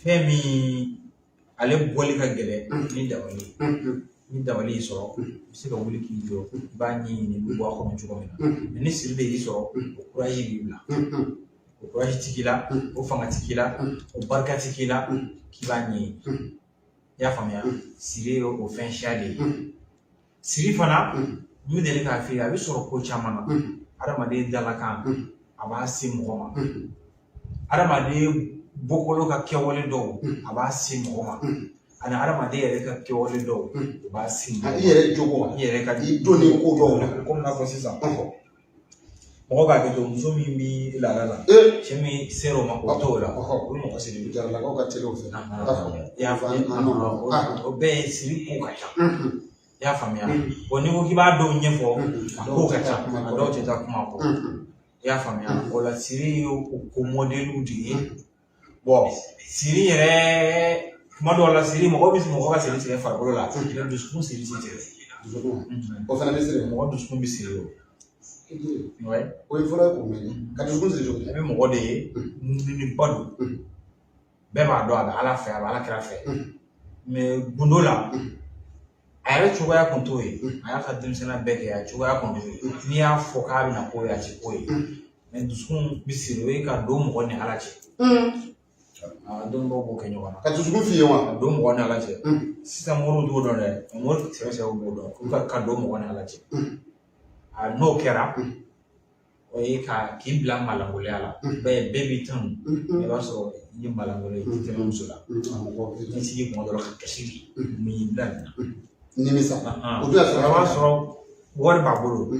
Fɛn min ale bɔli ka gɛlɛn ni dabali ye. Ni dabali y'i sɔrɔ, i bɛ se ka wuli k'i jɔ, i b'a ɲɛɲini, i bɛ bɔ a kɔnɔ cogo min na. Mais ni siri de y'i sɔrɔ, o courage b'i bila, o courage ti k'i la, o fanga ti k'i la, o barika ti k'i la k'i b'a ɲɛɲini. I y'a faamuya? Siri ye o fɛn siya de ye. Siri fana, n bɛ deli k'a f'i ye, a bɛ sɔrɔ ko caman na. Adamaden dalakan, a b'a se mɔgɔ ma. Adamaden bɔkolo ka kɛwale dɔw, a b'a se mɔgɔ ma. Ani adamaden yɛrɛ ka kɛwale dɔw, o b'a se mɔgɔ ma. I yɛrɛ jogo wa? I yɛrɛ ka I donnen ko dɔw la. Komi n'a fɔ sisan, mɔgɔ k'a kɛ to, muso min b'i laada la, cɛ min sera o ma k'o t'o la, o bɛ mɔgɔ siri. Jaralakaw ka teli o fɛ. I y'a faamuya? O bɛɛ ye siri ko ka ca. I y'a faamuya? Bon, n'i ko k'i b'a dɔw ɲɛfɔ, a ko ka ca, a dɔw tɛ taa kuma kɔ. I y'a faamuya? O la, siri ye o ko mɔdɛliw de ye. Bon, siri yɛrɛ, kuma dɔw la, siri, mɔgɔ bɛ mɔgɔ ka siri tigɛ farikolo la, mais dusukun siri ti tigɛ. Dusukun, o fana bɛ siri? Mɔgɔ dusukun bɛ siri o. O ye fɔlɔ ye k'o mɛn. Ka dusukun siri cogo di? A bɛ mɔgɔ de ye muminiba don, bɛɛ b'a dɔn a bɛ Ala fɛ, a bɛ Ala kira fɛ, mais gundo la, a yɛrɛ cogoya kun t'o ye. A y'a ka denmisɛnninya bɛɛ kɛ, a cogoya kun t'o ye. N'i y'a fɔ k'a bɛna k'o ye, a ti k'o ye. Mais dusukun bɛ siri, o ye ka don mɔgɔ ni Ala cɛ. A dɔnnibaaw b'o kɛ ɲɔgɔn na. Ka dusukun f'i ye wa? Ka don mɔgɔ ni Ala cɛ. Sisan moriw t'o dɔn dɛ, mori sɛbɛ sɛbɛ b'o dɔn, ka don mɔgɔ ni Ala cɛ. A n'o kɛra, o ye ka k'i bila malangoloya la. Bɛɛ bɛɛ b'i tanu, i b'a sɔrɔ i ye malangolo ye, i tɛ tɛmɛ muso la. I sigi kuma dɔ la ka kasi de, mun y'i bila nin na? Nimisa. O dun y'a sɔrɔ O b'a sɔrɔ wari b'a bolo,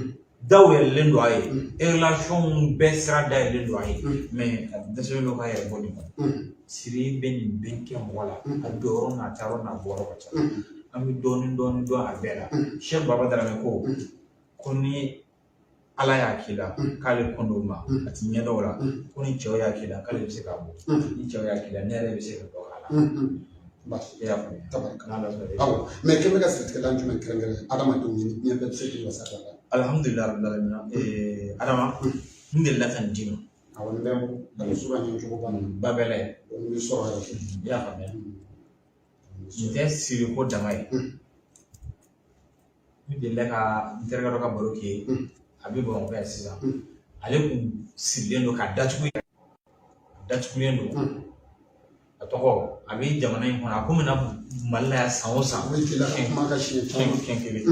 daw yɛlɛlen don a ye, relation bɛɛ sira dayɛlɛlen don a ye, mais a dɛsɛlen don k'a yɛrɛ bɔ nin kɔnɔ. Siri bɛ nin bɛɛ kɛ mɔgɔ la, a don yɔrɔ n'a taayɔrɔ n'a bɔyɔrɔ ka ca. An bɛ dɔɔnin dɔɔnin dɔn a bɛɛ la. Sɛki Baba Daramɛ ko ni Ala y'a k'i la k'ale kɔnd'o ma, a ti ɲɛ dɔw la. Ko ni cɛw y'a k'i la k'ale bɛ se k'a bɔ, ni cɛw y'a k'i la, ne yɛrɛ bɛ se ka dɔ k'a la. I y'a faamuya? N'Ala sɔnna. Awɔ, mais k'e bɛ ka siritigɛlan jumɛn kɛrɛnkɛrɛn adamadenw ye ni diɲɛ bɛɛ bɛ se k'i wasa don a la? Alhamdulilah rabbil alamin. Adama, n delila ka nin d'i ma. Awɔ, nin bɛ n bolo. A bɛ sura ɲini cogo ba na. Babɛlɛ. Nin bɛ sɔrɔ yɛrɛ. I y'a faamuya? Nin tɛ siri ko dama ye. N delila ka n terikɛ dɔ ka baro k'i ye, a bɛ Bamakɔ yan sisan. Ale kun sirilen don ka datugu, datugulen don. A tɔgɔ, a bɛ jamana in kɔnɔ, a komi na Mali la yan san o san A bɛ jeli ka kuma ka siɲɛ caman. Siɲɛ kelen.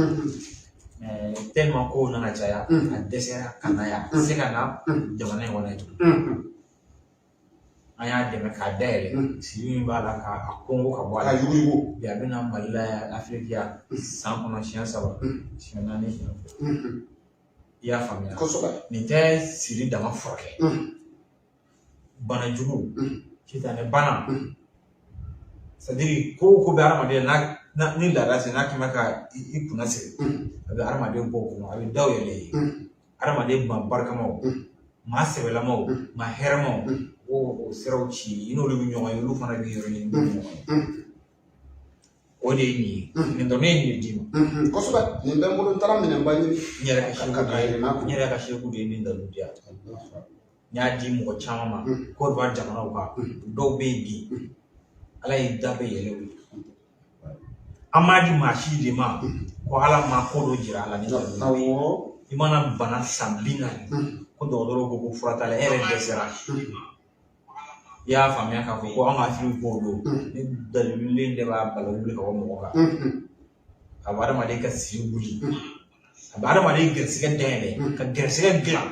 Tellement kow nana caya, a dɛsɛra ka na yan, a tɛ se ka na jamana in kɔnɔ yen tuguni. An y'a dɛmɛ k'a dayɛlɛ, siri min b'a la k'a kɔngo ka bɔ a Ka la. yuguyugu. Bi a bɛna Mali la yan, Afiriki yan, san kɔnɔ siɲɛ saba, siɲɛ naani, siɲɛ fila. I y'a faamuya? Kosɛbɛ. Nin tɛ siri dama furakɛ. Bana jugu, sitanɛ bana, c'est à dire ko o ko bɛ hadamaden na, ni laada sera, n'a k'i ma ka i kunna siri, a bɛ hadamaden bɔ o kɔnɔ, a bɛ daw yɛlɛ ye. Hadamaden maa barikamaw, maa sɛbɛlamaw, maa hɛrɛmaw, o siraw ci i n'olu bɛ ɲɔgɔn ye, olu fana bɛ yɔrɔ ɲini, bɛ ɲɔgɔn ye. O de ye nin ye. Nin dɔrɔn, ne ye nin de d'i ma. Kosɛbɛ, nin bɛ n bolo, n taara minɛnba ɲini. N yɛrɛ ka seku Ka de ye yɛlɛma n yɛrɛ ka seku de ye nin dalu di yan. N y'a di mɔgɔ caman ma Côte d'Ivoire jamanaw kan. Dɔw bɛ yen bi, Ala ye da bɛɛ yɛlɛ u ye. An m'a di maa si de ma ko Ala ma ko dɔ jira a la ni dalu ye. I mana bana san 40, ko dɔgɔtɔrɔw ko ko fura t'a la, e yɛrɛ dɛsɛra. I y'a faamuya k'a fɔ ko an ka Afiriki kow don, ni dalilulen de b'a bala wuli ka bɔ mɔgɔ kan. A bɛ adamaden ka siri wuli, a bɛ adamaden gɛrɛsɛgɛ dayɛlɛ, ka gɛrɛsɛgɛ dilan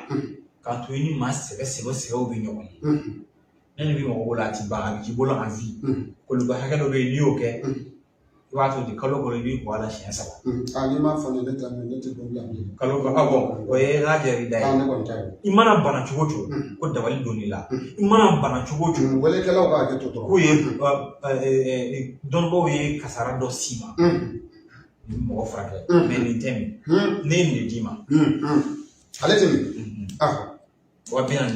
k'a to i ni maa sɛbɛ sɛbɛ sɛbɛw bɛ ɲɔgɔn ye. Ne ni bɛ mɔgɔ bolo, a ti ban, a bɛ k'i bolo en vie. Koloba hakɛ dɔ bɛ yen, n'i y'o kɛ, i b'a to ten, kalo kalo i b'i ko a la siɲɛ saba. Aa, n'i m'a fɔ ne, ne tɛ ne tɛ don bila bilen. Kalo kalo, ah bon, o ye n'a jɛra i da ye. Ne kɔni ta ye. I mana bana cogo o cogo, ko dabali donn'i la, i mana bana cogo o cogo, Welekɛlaw ka hakɛ to dɔrɔn. K'u ye dɔnnibaaw ye kasara dɔ s'i ma, nin bɛ mɔgɔ furakɛ, mais nin tɛ min. Ne ye nin de d'i ma. Ale tɛ min. 41.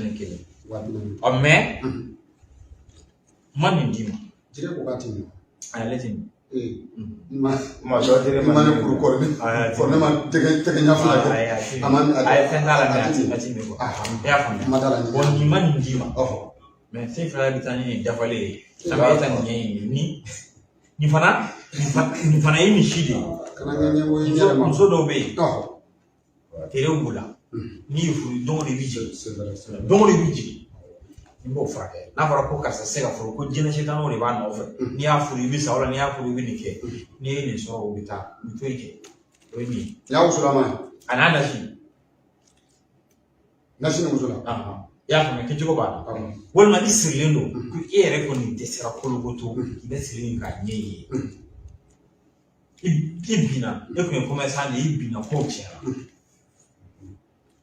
40. Ɔ, mais n ma nin d'i ma. Jɛgɛ ko k'a tɛ min. Ale tɛ min. Ee, ma Ma dɔ di ne i ma ne kuru kɔrɔ ne kɔrɔ ne ma tɛgɛ ɲɛ fila kɛ. Ayi, a ti A ma min. A ye fɛn k'a la, mais a ti a ti min quoi. Ah. I y'a faamuya? Ma da la nin. Bon, nin ma nin d'i ma. Ɔhɔ. Mais fɛn fila bɛ taa ni nin dafalen ye. An bɛ taa nin ɲɛɲini. Nin fana ye misi de ye. Kana ɲɛ ɲɛmɔgɔ ye yɛrɛ ma. Muso dɔw bɛ yen, tere b'u la. N'i y'i furu, don o don i bɛ jigin. C'est vrai, c'est vrai. Don o don i bɛ jigin. N b'o furakɛ. N'a fɔra ko karisa tɛ se ka furu, ko jinɛ sitanɛw de b'a nɔfɛ, n'i y'a furu i bɛ sa, wala n'i y'a furu i bɛ nin kɛ, n'i ye nin sɔrɔ, o bɛ taa u bɛ to yen kɛ. O ye nin ye. Nin y'a wusulama ye. A n'a nasi. Nasi ni wusula. I y'a faamuya, kɛcogo b'a la. Walima i sirilen don ko e yɛrɛ kɔni dɛsɛra kolokoto, i bɛ siri in k'a ɲɛ ye. I binna, e kun ye commerçant de ye, i binna, kow tiɲɛna.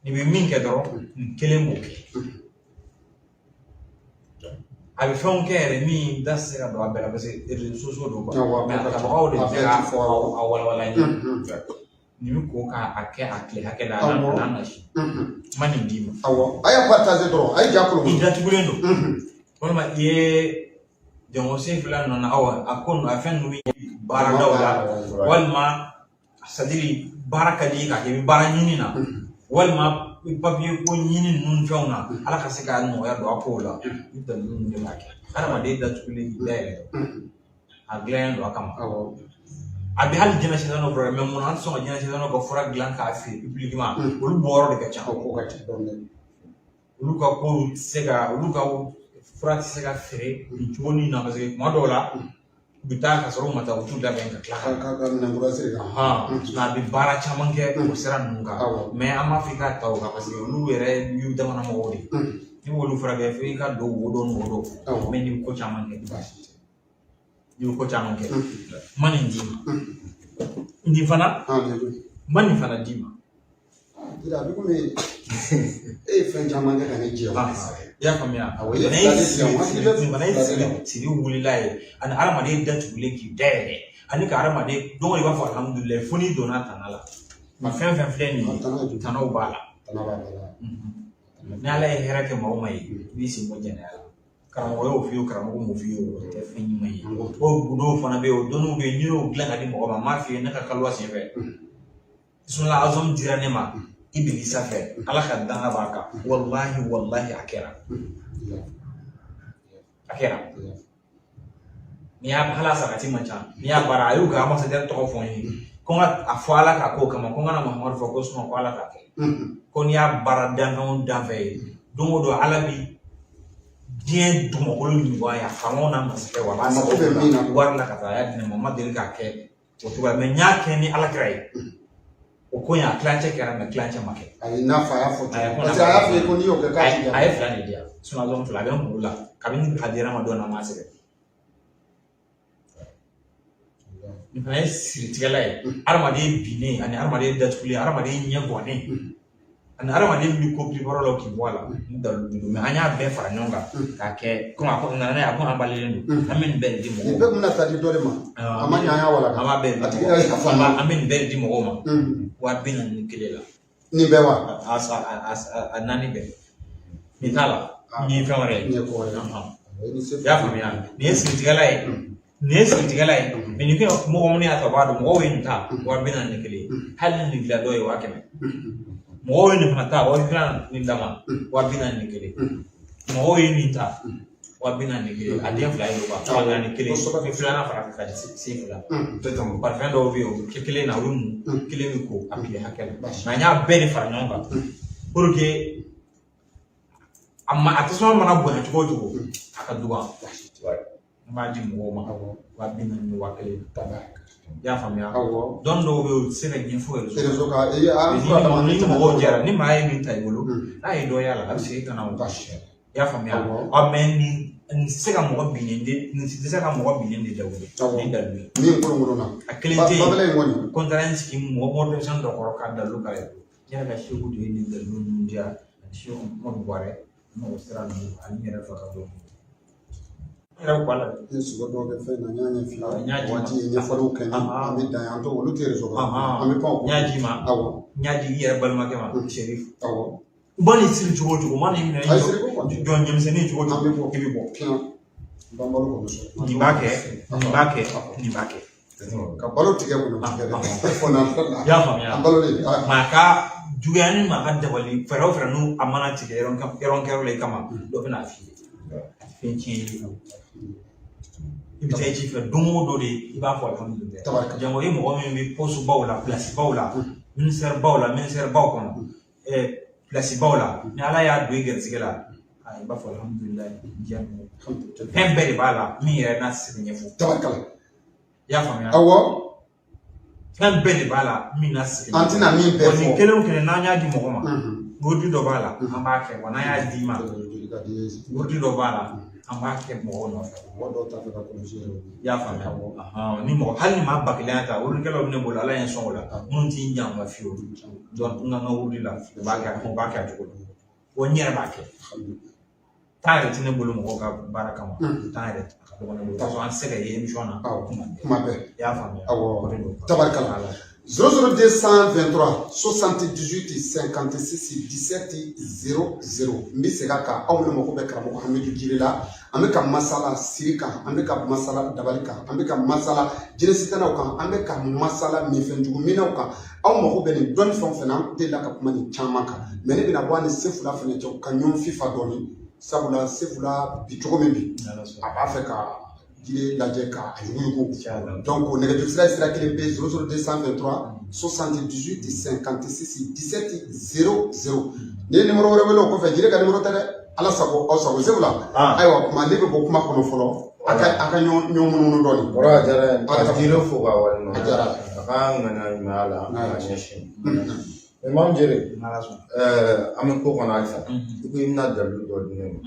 Nin bɛ min kɛ dɔrɔn, nin kelen b'o kɛ. A bɛ fɛnw kɛ yɛrɛ min da tɛ se ka don a bɛɛ la, parce que réseaux sociaux don quoi. Mais a tabagaw de bɛ se ka a walawala n ye. Nin bɛ ko k'a kɛ a tile hakɛ la, a n'a nasi. N ma nin d'i ma. Awɔ, a y'a partager dɔrɔn, a ye ja kolon. I datugulen don, walima i ye jɔnko fila nɔ na, aw a ko a fɛn ninnu bɛ baaradaw la, walima c'est à dire baara ka di i ye k'a kɛ, i bɛ baara ɲini na, walima papiye ko ɲini ninnu fɛnw na, Ala ka se ka nɔgɔya don a kow la. I dalilu ninnu de b'a kɛ. Hadamaden datugulen k'i dayɛlɛ, a dilannen don a kama. A bɛ hali jinɛ sitanɛw furakɛ, mais mun na an tɛ sɔn ka jinɛ sitanɛw ka fura dilan k'a feere publiquement? Olu bɔyɔrɔ de ka ca. O ko ka ca dɔɔnin. Olu ka kow tɛ se ka, olu ka fura tɛ se ka feere nin cogo nin na, parce que kuma dɔw la u bɛ taa ka sɔrɔ u ma taa, u t'u labɛn ka tila ka Ka minɛn kura siri kan. A bɛ baara caman kɛ o sira ninnu kan, mais an b'a fɔ i k'a ta o kan, parce que olu yɛrɛ y'u damana mɔgɔw de ye. N'i b'olu furakɛ, fo i ka don wo dɔ ni wo dɔ, mais n'i bɛ ko caman kɛ, n'i bɛ ko caman kɛ. N ma nin d'i ma, nin fana, n ma nin fana d'i ma. A bɛ komi e ye fɛn caman kɛ ka ne jɛ. I y'a faamuya? Awɔ, i ye fila de di yan, hakili bɛ Nin fana ye fila de la. siri wulila ye, ani hadamaden datugulen k'i dayɛlɛ, ani ka hadamaden don o don i b'a fɔ alihamudulilayi, fo n'i donna tana la. Nin fɛn fɛn filɛ nin ye, tanaw b'a la. Tana b'a bɛɛ la. Ni Ala ye hɛrɛ kɛ maa o maa ye, i b'i sen bɔ jɛnɛya la. Karamɔgɔ y'o f'i ye o, karamɔgɔ m'o f'i ye o, o tɛ fɛn ɲuman ye. O gundow fana bɛ yen, o dɔnniw bɛ yen, n'i y'o dilan ka di mɔgɔ ma, n m'a f'i ye ne ka kaliwa senfɛ. Sunala azɔmu dira ne ma Ibilisa fɛ, Ala ka danga b'a kan. Walahi, walahi, a kɛra, a kɛra. N'i y'a hala sarati man ca, n'i y'a baara, a y'u ka ambassadeur tɔgɔ fɔ n ye ko n ka a fɔ Ala k'a k'o kama, ko n kana Muhamadu fɔ, ko sinɔn ko Ala k'a kɛ. Ko n'i y'a baara danfɛn o danfɛn ye, don o don Ala bi diɲɛ dugumakolo ɲugun a faamaw n'a masakɛw, a b'a Mako bɛ min na. wari la ka taa, a y'a di ne ma. N ma deli k'a kɛ o cogoya, mais n y'a kɛ ni Ala kira ye. O ko in, a tilancɛ kɛra, mais tilancɛ ma kɛ. A ye n'a fɔ, a y'a fɔ A ye cogo ko parce que a y'a f'i ye ko n'i y'o kɛ k'a ti A ye fila de di yan, sunazɔn fila a bɛ n kunkolo la kabini a dira n ma don na, n m'a sɛbɛn. Nin fana ye siritigɛla ye, hadamaden binnen, ani hadamaden datugulen, hadamaden ɲɛ gɔnnen, ani hadamaden bɛ ko piripara la k'i bɔ a la. Ni dalilu de don, mais an y'a bɛɛ fara ɲɔgɔn kan k'a kɛ komi a ko nana n'a ye, a ko an balelen don, an bɛ nin bɛɛ de di Nin mɔgɔw bɛɛ ma. kun bɛna taa di dɔ de ma. A ma ɲɛ, an y'a walaka. An b'a bɛɛ di A tigi mɔgɔw y'a ma. faamuya. An bɛ nin bɛɛ de di mɔgɔw ma 41 la. Nin bɛɛ wa? A naani bɛɛ. Nin t'a la, nin ye fɛn wɛrɛ ye. Nin ye ko wɛrɛ ye. I y'a faamuya? Nin ye siritigɛla ye, nin ye siritigɛla ye, mais nin fɛn mɔgɔ minnu y'a ta, o b'a dɔn mɔgɔw ye nin ta 41, hali ni nin dilan dɔw ye 100 000. Mɔgɔw ye nin fana ta wa filanan nin dama 41. Mɔgɔw ye nin ta 41, a den fila ye don 41, ni filanan fara ka se fila. Parfum dɔw bɛ yen, o bɛ kɛ kelen na, o bɛ mun kelen bɛ ko a tile hakɛ la, mais an y'a bɛɛ de fara ɲɔgɔn kan pour que a ma a tasuma mana bonya cogo o cogo, a ka dɔgɔ. An b'a di mɔgɔw ma 40 ni 1000. I y'a faamuya? Dɔnni dɔw bɛ yen, u tɛ se ka ɲɛfɔ réseau kan. I an fura dama ni mɔgɔw jɛra, ni maa ye nin ta i bolo, n'a ye dɔ y'a la, a bɛ segin ka na o. I y'a faamuya? Ɔ, mais nin tɛ se ka mɔgɔ binnen de, nin tɛ se ka mɔgɔ binnen de lawuli ni dalilu ye. Min kolonkolon na. A kelen tɛ yen. Babɛlɛ in kɔni. Ko n taara n sigi mɔgɔ mɔgɔ denmisɛnnin dɔ kɔrɔ k'a dalilu k'a ye. N yɛrɛ ka seku de ye nin dalilu ninnu di yan, ani seku Umaru Buwarɛ, n'o sira ninnu, ani n yɛrɛ fa ka dɔn. N yɛrɛ bɛ bɔ a la dɛ. N ye sogo dɔw kɛ fɛn na, n y'a ɲɛf'i N y'a ye. d'i ma. Waati ye ɲɛfɔliw kɛ n ye. An bɛ dan yan, an t'o olu tɛ réseau kan. An bɛ pan o N y'a d'i ma. N y'a di i yɛrɛ balimakɛ ma, Serif. U ma nin siri cogo o cogo, u ma nin minɛ Ayi, siri ko kɔni. jɔn ɲɛmisɛnnin cogo o An bɛ cogo, bɔ. i bɛ bɔ. Piyan. Ban balo kɔni sɔrɔ. Nin b'a kɛ, nin b'a kɛ, nin b'a kɛ. Ka balo tigɛ kɔni tigɛ dɛ. Fo n'a I y'a faamuya? An balo de. Maa ka juguya ni maa ka dabali, fɛɛrɛ o fɛɛrɛ n'u a mana tigɛ yɔrɔ kɛyɔrɔ la i kama, dɔ bɛ n'a f'i ye. A tɛ fɛn tiɲɛ i ye. I bɛ taa i ci fɛ don o don de, i b'a fɔ alhamdulilayi. Tabarikala. Jango e mɔgɔ min bɛ poste baw la, place baw la, ministère baw la, ministère baw kɔnɔ, place baw la, ni Ala y'a don i garisɛgɛ la, i b'a fɔ alhamdulilayi, diya minɛ. Fɛn bɛɛ de b'a la min yɛrɛ n'a tɛ se ka ɲɛfɔ. Tabarikala. I y'a faamuya? Awɔ. Fɛn bɛɛ de b'a la min n'a tɛ se ka An tɛna min bɛɛ ɲɛfɔ. Nin fɔ. kelen o kelen, n'an y'a di mɔgɔ ma, wurudi dɔ b'a la, an b'a kɛ wa. N'an y'a d'i ma, wurudi dɔ b'a la, an b'a kɛ mɔgɔw nɔfɛ. Mɔgɔ dɔw t'a fɛ ka kɔlɔsi yɛrɛ. I y'a faamuya? Ni mɔgɔ, hali ni maa 1000 ya ta, wurudikɛlaw bɛ ne bolo, Ala ye n sɔn o la, minnu t'i janfa fiyewu. Donc n ka n ka wurudi la, u b'a kɛ a cogo la wa, n yɛrɛ b'a kɛ. Temps yɛrɛ tɛ ne bolo mɔgɔw ka baara kama. Temps yɛrɛ a ka dɔgɔ ne bolo parce que an tɛ se ka ye émission na kuma bɛɛ. Kuma bɛɛ. I y'a faamuya? Awɔ. O de don. Tabarikala. 00223 78 56 17 00. N bɛ segin a kan, aw minnu mako bɛ karamɔgɔ Hamidu Jire la, an bɛ ka masala siri kan, an bɛ ka masala dabali kan, an bɛ ka masala jinɛsitanaw kan, an bɛ ka masala minfɛnjugu minɛw kan. Aw mako bɛ nin dɔnni fɛn o fɛn na, an delila ka kuma nin caman kan, mais ne bɛna bɔ a ni Sefula fɛnɛ cɛ, u ka ɲɔgɔn fifa dɔɔni, sabula Sefula bi cogo min bi, a b'a fɛ ka Jire lajɛ k'a yuguyugu. Donc nɛgɛjuru sira ye sira kelen pe: 00223 78 56 17 00. N'i ye numéro wɛrɛ wele o kɔfɛ, Jire ka numéro tɛ dɛ. Ala sago aw sago. Sefula, ayiwa, kuma ne bɛ bɔ kuma kɔnɔ fɔlɔ, a ka ɲɔgɔn munumunu dɔɔni. Kɔrɔ, a diyara n ye ka Jire fo k'a waleɲuman. A diyara. A ka ŋaniya ɲumanya la k'a ɲɛsin. Imam Jire, an bɛ ko kɔnɔ halisa. I ko i bɛna dalilu dɔ di ne ma.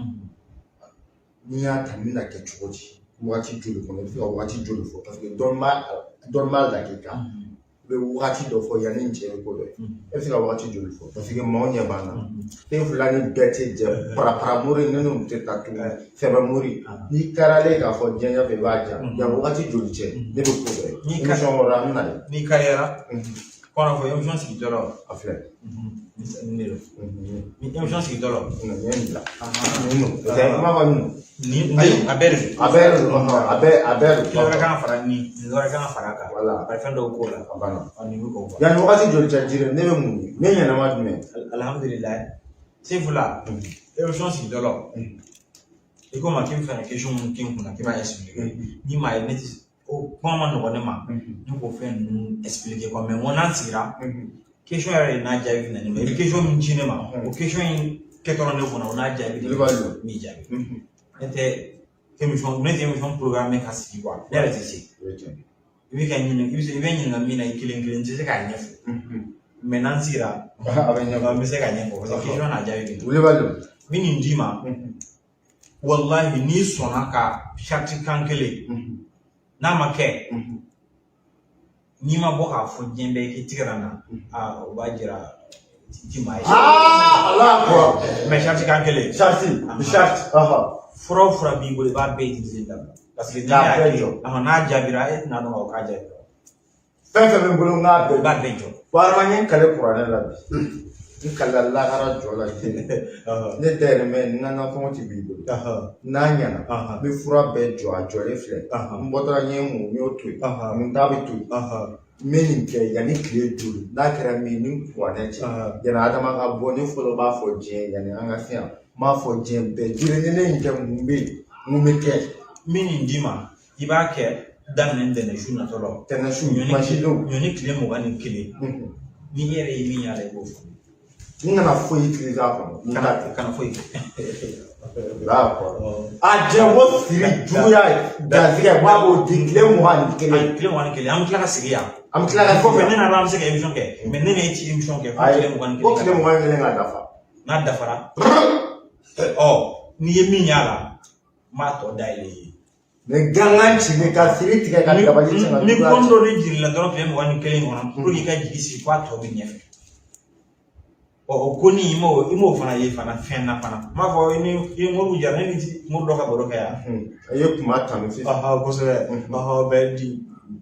N'i y'a ta, n bɛna kɛ cogo di? Waati joli kɔnɔ? I bɛ se ka waati joli fɔ? Parce que dɔnni b'a lakika. I bɛ wagati dɔ fɔ yanni n cɛ ye ko dɔ ye. E bɛ se ka wagati joli fɔ? Parce que maaw ɲɛ b'an na. Sen fila ni bɛɛ tɛ jɛ. Parapara mori ne n'u tɛ taa tugun. Sɛbɛ mori. N'i karalen k'a fɔ diɲɛ ɲɛfɛ, i b'a ja. Yan wagati joli cɛ ne bɛ ko dɔ ye. Émission wɛrɛ an bɛ na ye. N'i kariyara kɔnɔ fɔ émission sigitɔ la. A filɛ. Nin de don. Ni émission sigitɔ la. Nin ye nin bila. Nin don. I m'a fɔ nin. Nin a bɛɛ de don. A bɛɛ de don. A bɛɛ don. Dɔ wɛrɛ kan ka fara nin dɔ wɛrɛ kan ka fara a kan. Wala. A bɛ fɛn dɔw k'o la. A banna. Nin bɛ k'o fɔ. Yanni wagati joli cɛ Jire, ne bɛ mun ye? Ne ɲɛnama jumɛn? Alhamdulilayi. Sefula, émission sigitɔ la, i ko ma k'i bɛ fɛ ka question mun kɛ n kunna k'i b'a expliquer, n'i m'a ye ne tɛ o kuma ma nɔgɔn ne ma, ne k'o fɛn ninnu expliquer quoi. Mais n ko n'an sigira, question yɛrɛ de n'a jaabi bɛ na ne ma. I bɛ question min ci ne ma, o question in kɛtɔla ne kunna, o n'a jaabi de bɛ n b'i jaabi. Ne tɛ émission programme ka sigi quoi, ne yɛrɛ tɛ se. I bɛ ka ɲininka, i bɛ se i bɛ ɲininka min na i kelen kelen, n tɛ se k'a ɲɛfɔ. Mais n'an sigira, a bɛ ɲɛfɔ. N bɛ se k'a ɲɛfɔ parce que question n'a jaabi bɛ na. Wulibali don. N bɛ nin d'i ma, walahi, n'i sɔnna ka sariti kan kelen n'a ma kɛ, n'i ma bɔ k'a fɔ diɲɛ bɛɛ k'i tigɛra n na, aa, o b'a jira i ti maa ye. Aa, Ala akbar. Mais sariti kan kelen. Sariti, sariti. Fura o fura b'i bolo, i b'a bɛɛ utiliser dabila. Parce que n'i K'a y'a bɛɛ kɛ, jɔ. N'a jaabira, e tɛna dɔn k'a fɔ k'a jaabira. Fɛn fɛn bɛ n bolo, n k'a I bɛɛ. b'a bɛɛ jɔ. Walima n ye n kale kuranɛ la bi. N kalila lahara jɔ la jeli. Ne dayirimɛ n ka nasɔngɔ ti b'i bolo. N'a ɲɛna, n bɛ fura bɛɛ jɔ, a jɔlen filɛ. N bɔtɔla n ye mun, n y'o to yen. Mun ta bɛ to yen. N bɛ nin kɛ yanni tile duuru. N'a kɛra min ni kuranɛ cɛ. Yanni Adama ka bɔ, ne fɔlɔ b'a fɔ diɲɛ yanni an ka se yan. N b'a fɔ diɲɛ bɛɛ. Jire, ni ne ye nin kɛ, mun bɛ yen? Mun bɛ kɛ? N bɛ nin d'i ma, i b'a kɛ daminɛ ntɛnɛn su natɔ la. Tɛnɛn su, masidenw. Ɲɔni tile 21. Ni e yɛrɛ ye min y'a la, i b'o fɔ. N kana foyi utiliser a kɔnɔ. N Kana kana foyi kɛ. D'accord. A jɛ ko siri juguya garisɛgɛ b'a b'o di tile 21. Tile 21, an bɛ tila ka sigi yan. An bɛ tila ka Kɔfɛ sigi ne yan. n'a an bɛ se ka émission kɛ, mais ne n'e ti émission kɛ fo Ayi, tile 21. Ko tile 21 ka dafa. N'a dafara, ɔ, n'i ye min y'a la, n b'a tɔ dayɛlɛ i ye. Mɛ gangan ci ka siri tigɛ ka dabali cɛ ka Ni juguya kɔn ci. dɔ de jirila dɔrɔn tile 21 kɔnɔ, pour que i ka jigi sigi k'a tɔ bɛ ɲɛfɛ. Ɔ, o ko ni i m'o fana ye fana fɛn na fana. N b'a fɔ i ni i ye Moribo Jara, ne ni Mori dɔ ka baro kɛ yan. A ye kuma tanu sisan. Ɔhɔ, kosɛbɛ. Ɔhɔ, bɛɛ di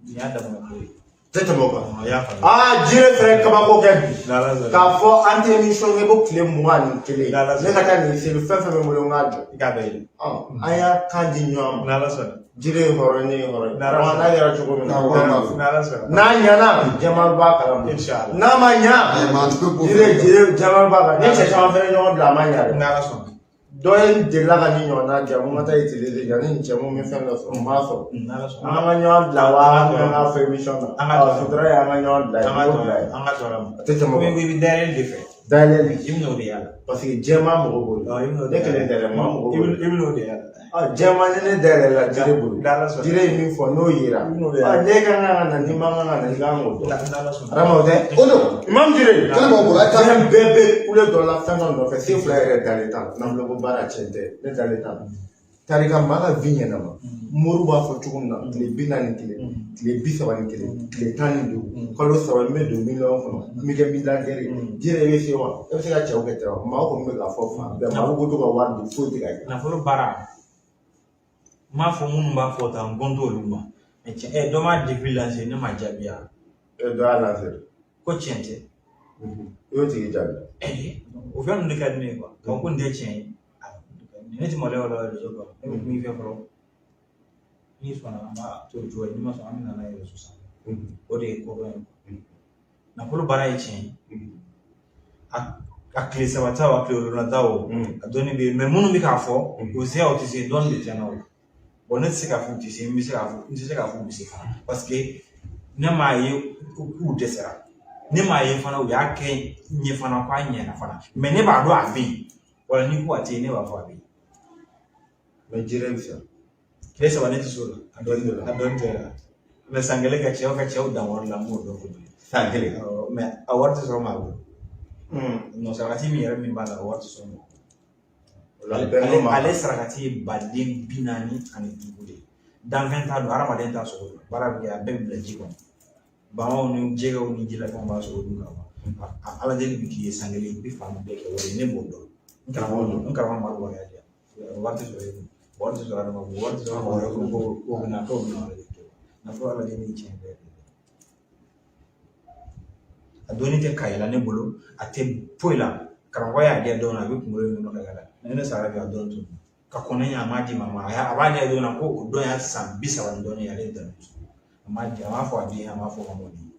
nin y'a damana ko ye. Tɛ tɛmɛ o kan. Ɔhɔ, i y'a faamu. Aa, Jire fɛnɛ kabako kɛ bi. N'Ala sɔnna. K'a fɔ an tɛ émission kɛ ko tile 21. N'Ala sɔnna. Ne ka taa nin seli fɛn fɛn bɛ n bolo, n k'a jɔ. I k'a bɛɛ ye. Ɔ, an y'a kan di ɲɔgɔn ma. N'Ala sɔnna. Jire ye hɔrɔn, ne ye hɔrɔn ye. N'Ala sɔnna. N'a kɛra cogo min na. Awɔ, an b'a fɔ. N'Ala sɔnna. N'a ɲɛna, jama b'a kalama. Inshallah. N'a ma ɲa, Ayi, maa tɛ bɔ. Jire, jama b'a kalama. Ne cɛ caman fɛnɛ ɲɔgɔn bila, a ma ɲa dɛ. N'Ala sɔnna. Dɔ ye delila ka ni ɲɔgɔnna kɛ, mun ka taa utiliser yanni nin cɛ mun bɛ fɛn dɔ sɔrɔ, n b'a sɔrɔ. An ka ɲɔgɔn bila wa an ka fɔ émission na. An ka sutura ye an ka ɲɔgɔn bila ye. An ka tɔɔrɔ ma. A tɛ tɛmɛ o kan. I bɛ dayɛlɛli de fɛ. Dayɛlɛli. I bɛn'o de y'a la. Parce que jɛman mɔgɔ bolo. Ne kelen tɛ dɛ, maa mɔgɔ bolo. I bɛn'o de y'a la. Jɛman ni ne dayɛlɛla jiri bolo. Jiri ye min fɔ n'o yera. Ne ka kan ka na ni man kan ka na i kan k'o dɔn. Adama o tɛ. O don. Imam Jire. Kɛnɛ b'aw bolo a ye taa. Diɲɛ bɛɛ bɛ kule dɔ la fɛn dɔ nɔfɛ. Se fila yɛrɛ dalen t'a la. Nafolo ko baara tiɲɛ tɛ. Ne dalen t'a la. Tarika maa ka vie ɲɛnama. Moriw b'a fɔ cogo min na tile 41, tile 31, tile 15, kalo 3 n bɛ don miliyɔn kɔnɔ, n bɛ kɛ milliardaire ye. Jire bɛ se wa? E bɛ se ka cɛw kɛ ten wa? Maaw kɔni bɛ k'a fɔ fan bɛɛ, maaw ko to ka wari di foyi tɛ ka kɛ. Nafolo baara, n m'a fɔ minnu b'a fɔ tan, n ko n t'olu ma. Mais tiɲɛ, dɔ m'a défi lancer, ne ma jaabi ya. Dɔ y'a lancer. Ko tiɲɛ tɛ. I y'o tigi jaabi. O fɛn ninnu de ka di ne ye quoi. Ka ko nin tɛ tiɲɛ ye. Ne ti maloya o la réseau kan. Ne bɛ kuma i fɛ fɔlɔ. N'i sɔnna an b'a to o cogo ye, n'i ma sɔn an bɛ na n'a ye réseau sanfɛ. O de ye kodɔn ye. Nafolo baara ye tiɲɛ ye. A tile 3 ta o, a tile 7 ta o, a dɔnni bɛ yen. Mais minnu bɛ k'a fɔ, o se o tɛ se, dɔnni de tɛ n na o. Bon, ne tɛ se k'a fɔ u tɛ se, n bɛ se k'a fɔ, n tɛ se k'a fɔ u bɛ se fana. Parce que ne m'a ye k'u dɛsɛra. Ne m'a ye fana u y'a kɛ ɲɛ fana k'a ɲɛna fana. Mais ne b'a dɔn a bɛ yen. Wala n'i ko a tɛ yen, ne b'a fɔ a bɛ yen. Mais jire bɛ se. Tile 3 ne tɛ s'o la. A dɔnni tɛ la. Mais san kelen ka cɛw dan wari la, n b'o dɔn kojugu. San kelen. Mais a wari tɛ sɔrɔ maa bolo. Non, sarakati min yɛrɛ min b'a la, a wari tɛ sɔrɔ maa bolo. Ale sarakati ye baden 45 de ye. Danfɛn t'a don, hadamaden t'a sogo dun. Baara bɛ kɛ, a bɛɛ bɛ bila ji kɔnɔ. Bamaw ni jɛgɛw ni jilafɛnw b'a sogo dun ka ban. A ala deli bɛ k'i ye san kelen, i bɛ fan bɛɛ kɛ wari ye, ne b'o dɔn. N karamɔgɔ Madu Bɔrɛ y'a di yan. Wari tɛ sɔrɔ e kun. Wari tɛ sɔrɔ adama kun. Wari tɛ sɔrɔ mɔgɔ wɛrɛ kun. Ko bɛ na, k'o bɛ na ala de kɛ. Nafolo ala deli ni tiɲɛ bɛɛ de. A dɔnni tɛ ka yɛlɛ ne bolo, a tɛ foyi la. Karamɔgɔ y'a di don na, a bɛ kunkolo in kɔnɔ ka yɛlɛ. Ne sara bi a dɔn tun. Ka kɔnɔ ɲɛ a m'a di ma, a b'a di don na ko o dɔn y'a san 30 ni dɔɔnin ale ye dɔnni sɔrɔ. A m'a di, a m'a fɔ a den, a m'a fɔ ka mɔden.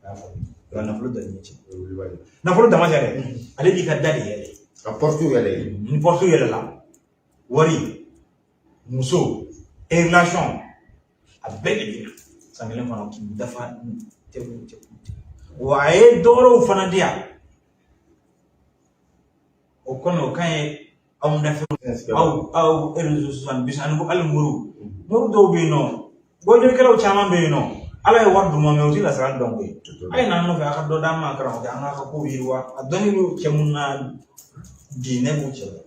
A y'a fɔ wa nafolo dɔnni ye tiɲɛ. Nafolo dama tɛ dɛ, ale b'i ka da de yɛlɛ. Ka porte yɛlɛ. Ni porte yɛlɛla, wari, muso, relation, a bɛɛ de bɛ na. San kelen kɔnɔ k'i dafa tɛ. Wa a ye dɔwɛrɛw fana di yan. O kɔni o ka ɲi anw dafɛ aw réseau sociaux bi ani hali moriw dɔw bɛ yen nɔ, bɔjɔlikɛlaw caman bɛ yen nɔ, ala ye wari d'u ma mɛ u ti lasara dɔn koyi. A ye n'an nɔfɛ a ka dɔ d'an ma karamɔgɔkɛ, an k'a ka kow yiriwa. A dɔnni b'u cɛ mun na bi, ne b'u cɛ la.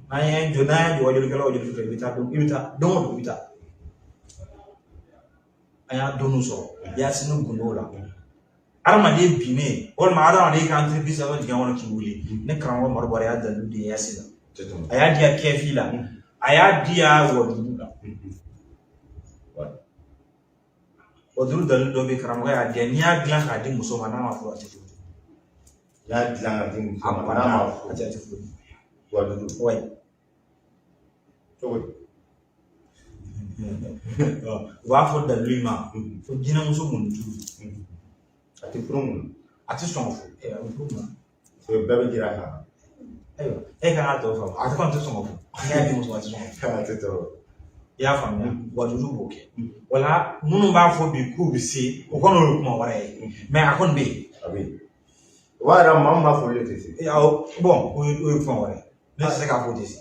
N'an ye jɔ, n'an ye jɔ wajulikɛlaw joli fɛ, i bɛ taa don, i bɛ taa don o don i bɛ taa. An y'a dɔnniw sɔrɔ Yasini Gundo la. Hadamaden binnen walima hadamaden ka entreprise dɔ dingɛ kɔnɔ k'i wuli, ne karamɔgɔ Madu Bɔrɛ y'a dalilu di Yasi la. A y'a di a kɛfi la, a y'a di a wadudu la. Wadudu dalilu dɔ bɛ yen, karamɔgɔ y'a di, n'i y'a dilan k'a di muso ma n'a ma furu a tɛ furu. N'i y'a dilan k'a di muso ma n'a ma furu a tɛ furu. Wadudu. Ouais. Cogo di? U b'a fɔ dalilu in ma ko jinɛmuso mɔnituru. A tɛ furu mun? A tɛ sɔn ka furu. A bɛ furu mun na? Parce que bɛɛ bɛ jira a kan. Ayiwa, e kan ka tɔ faamu. A kɔni tɛ sɔn ka furu. N'i y'a di muso ma, a tɛ sɔn ka furu. A tɛ tɔɔrɔ. I y'a faamuya? Wadudu b'o kɛ. Wala minnu b'a fɔ bi k'u bɛ se, o kɔni o ye kuma wɛrɛ ye. Mais a kɔni bɛ yen. A bɛ yen. O b'a yira maa min b'a fɔ olu de tɛ se. Awɔ, bon, o ye kuma wɛrɛ ye. Ne tɛ se k'a fɔ o tɛ se.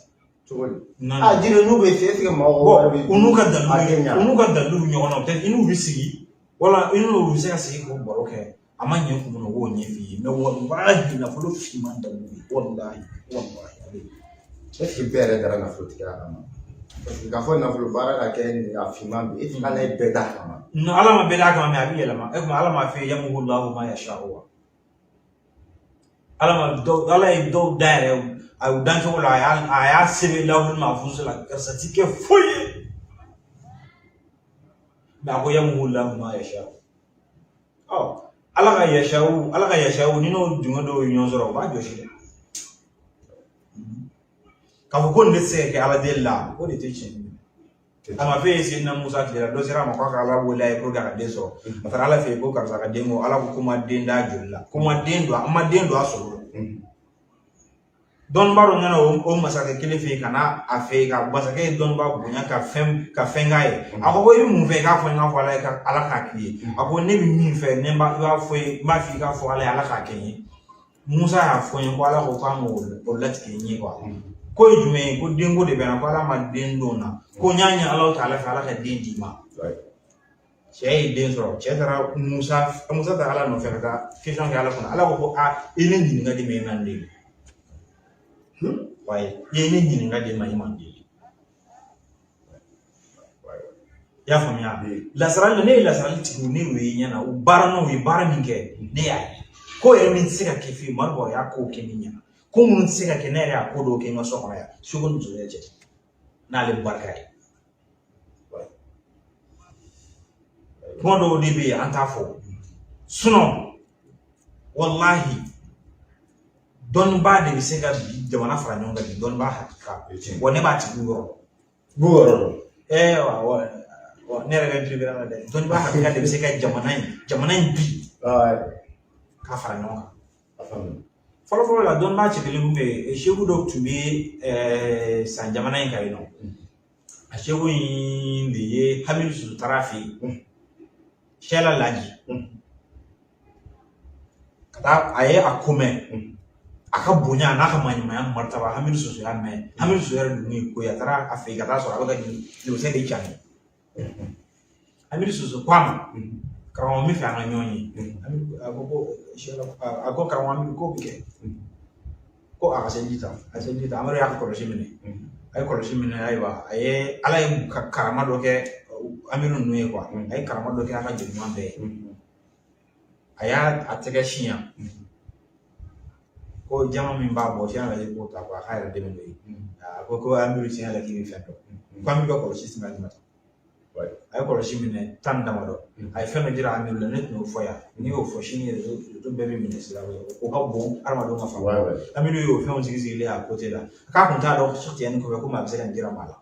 Cogo di? A jiri n'u bɛ se, est-ce que mɔgɔw wari bɛ u n'u ka dalilu, u n'u ka dalilu bɛ ɲɔgɔn na, peut-être i n'u bɛ sigi, wala i n'u bɛ se ka sigi k'o baro kɛ. A ma ɲɛ kun min na, u b'o ɲɛf'i ye. Mais walahi nafolo finman dalilu bɛ yen. Walahi, walahi a bɛ yen. Est-ce que bɛɛ yɛrɛ dara nafolotigiya kama? Parce que k'a fɔ nafolo baara ka kɛ a finman bɛ yen, est-ce que ala ye bɛɛ d'a kama? Non, ala ma bɛɛ d'a kama, mais a bɛ yɛlɛma. E kuma ala m'a fɛ yamuhu ma yasha wa. Ala ma dɔw, ala ye dɔw da yɛrɛ, a y'u dan cogo la, a y'a sɛbɛn lawuli ma fuso la, karisa ti kɛ foyi ye. Mais a ko yamuhu ma yasha. Ɔ, ala ka yashawu, ala ka yashawu, ni n'o dungɔ dɔw ye ɲɔgɔn sɔrɔ, u b'a jɔsi dɛ. K'a fɔ ko nin de tɛ se ka kɛ ala deli la, o de tɛ tiɲɛ ye. A ma f'e ye Seyidina Musa tile la, dɔ sera a ma k'a ka ala wele a ye pour que a ka den sɔrɔ. A taara ala fɛ yen ko karisa ka den ko ala ko ma den d'a joli la, ko ma den don, a ma den don a sogo la. Dɔnnibaa dɔ nana o masakɛ kelen fɛ yen ka na a fɛ yen, ka masakɛ ye dɔnnibaa bonya ka fɛn k'a ye. A ko i bɛ mun fɛ i k'a fɔ n k'a fɔ Ala ye ka Ala k'a k'i ye. A ko ne bɛ min fɛ, ne b'a i b'a fɔ ye, n b'a fɔ i k'a fɔ Ala ye, Ala k'a kɛ n ye. Musa y'a fɔ n ye ko Ala ko k'a m'o latigɛ n ye quoi. Ko ye jumɛn ye? Ko denko de bɛ n na, ko Ala ma den don n na, ko n y'a ɲini Ala ta fɛ, Ala ka den d'i ma. Cɛ ye den sɔrɔ, cɛ taara Musa taara Ala nɔfɛ ka taa question kɛ Ala kunna. Ala ko aa, i ne ɲininka de ma, i ma n deli. Wayi, i ye ne ɲininka de ma, i ma n deli. I y'a faamuya? Lasarali, ne ye lasarali tigiw, ne y'o ye ɲɛna, u baara n'u ye baara min kɛ, ne y'a ye. Ko yɛrɛ min tɛ se ka kɛ fiyewu, maa dɔw y'a kow kɛ ne ɲɛna. Ko minnu tɛ se ka kɛ, ne yɛrɛ y'a ko dɔw kɛ n ka so kɔnɔ yan, seko ni musoya cɛ, n'ale barika ye. Kuma dɔw de bɛ yen, an t'a fɔ. Sinon, walahi, dɔnnibaa de bɛ se ka bi jamana fara ɲɔgɔn kan bi, dɔnnibaa hakika. Wa ne b'a tigiw yɔrɔ dɔn. B'u yɔrɔ dɔn. Wa ne yɛrɛ bɛ n la dɛ. Dɔnnibaa hakika de bɛ se ka jamana in bi k'a fara ɲɔgɔn kan. Fɔlɔ-fɔlɔ la, dɔnnibaa cɛ kelen tun bɛ yen, seku dɔ tun bɛ san jamana in kan yen nɔ. A seku in de ye Hamidu Soso taara a fɛ yen, Sɛla Laji. Ka taa a ye a ko mɛn, a ka bonya n'a ka maɲumanya martaba, Hamidu Soso y'a mɛn. Hamidu Soso yɛrɛ dun ye ko ye, a taara a fɛ yen ka taa sɔrɔ a bɛ ka jurukisɛ de cari. Hamidu Soso ko a ma, karamɔgɔ n bɛ fɛ an ka ɲɔgɔn ye. A ko ko a ko karamɔgɔ Hamidu k'o bɛ kɛ. Ko a ka seliji ta, a seliji ta, Amadu y'a ka kɔlɔsi minɛ. A ye kɔlɔsi minɛ, ayiwa, a ye Ala ye ka karama dɔ kɛ Amidu ninnu ye quoi. A ye karama dɔ kɛ a ka jeliman bɛɛ ye. A y'a a tɛgɛ siɲɛ. Ko jama min b'a bɔ, tiɲɛ yɛrɛ k'o ta, ko a k'a yɛrɛ dɛmɛ n'o ye. A ko Amidu tiɲɛ yɛrɛ k'i bɛ fɛn dɔn. Ko Amidu ka kɔlɔsi sima jumɛn ta. A ye kɔlɔsi minɛ 10 damadɔ. A ye fɛn dɔ jira Amidu la, ne tun y'o fɔ yan. N'i y'o fɔ sini, réseau bɛɛ bɛ minɛ sira o ka bon hadamadenw ka faamu. Amidu y'o fɛnw sigi sigilen a côté la. K'a kun t'a dɔn Cheikh Tidiane kɔfɛ ko maa bɛ se ka nin jira maa la.